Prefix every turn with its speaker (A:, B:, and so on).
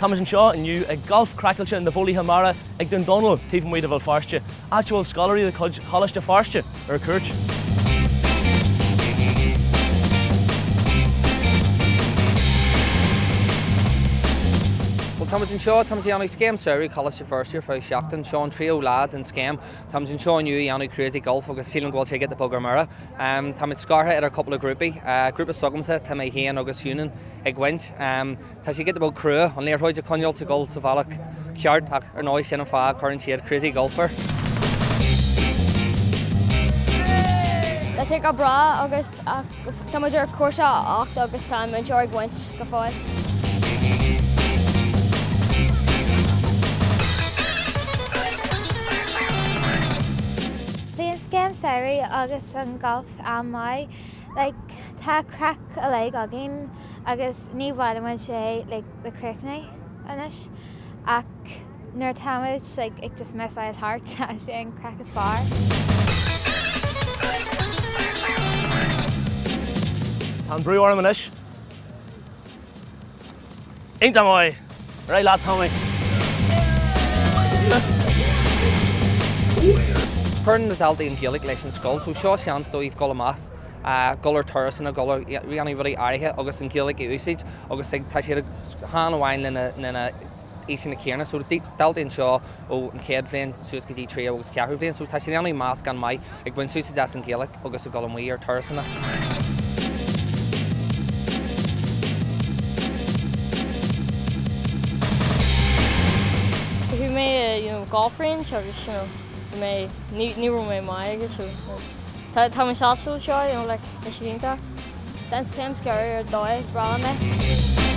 A: Táimid anseo inniu ag Galf Craiceáilte na bhFoghlaithe Mara ag Dún Dónaill, taobh amuigh de Bhéal Feirste, áit a bhfuil scoláirí de chuid Choláiste Feirste ar cuairt.
B: Bhuel, táimid anseo, táimid ag déanamh scéim samhraidh Choláiste Feirste ar feadh seachtain. Seo an tríú lá den scéim. Táimid anseo inniu ag déanamh Crazy Golf agus sílim go bhfuil sé giota beag ar mire. Táimid scartha idir cúpla grúpaí. Grúpa s'agamsa, tá mé féin agus Fionán ag baint. Tá sé giota beag crua an liathróid a choinneáil ag dul sa bhealach ceart ach ar ndóigh sin an fáth a chuireann siad Crazy Golf air.
C: Tá sé go breá agus tá muid ar chúrsa a 8 agus tá an múinteoir ag baint go fóill.
D: Bhí an scéim samhraidh agus an galf an-mhaith. Like, tá craic uilig againn agus ní bhaineann sé like, le críochnú anois ach nuair atáimid like, ag just messáil thart tá sé an craic is fearr.
A: Tá an brú orm anois. Iontach maith! Ar aghaidh leat Tommy!
B: Cuireann na daltaí an Ghaeilge leis an scoil so seo seans dóibh dul amach, dul ar turasanna, dul ar dhéanamh rudaí áirithe agus an Ghaeilge a úsáid agus tá siad chan amháin lena aoiseanna céanna so daltaí anseo ó an chéad bhliain suas go dtí tríú agus ceathrú bhliain so tá siad ag déanamh meascán maith ag baint úsáid as an Ghaeilge agus ag dul amuigh ar turasanna.
C: Bhí mé you know golf range agus you know bhí mé ní ní raibh mé maith agus so tá tá mé sásta le seo you know like tá sé iontach. Tá an scéim samhraidh ar dóigh is breá liom é.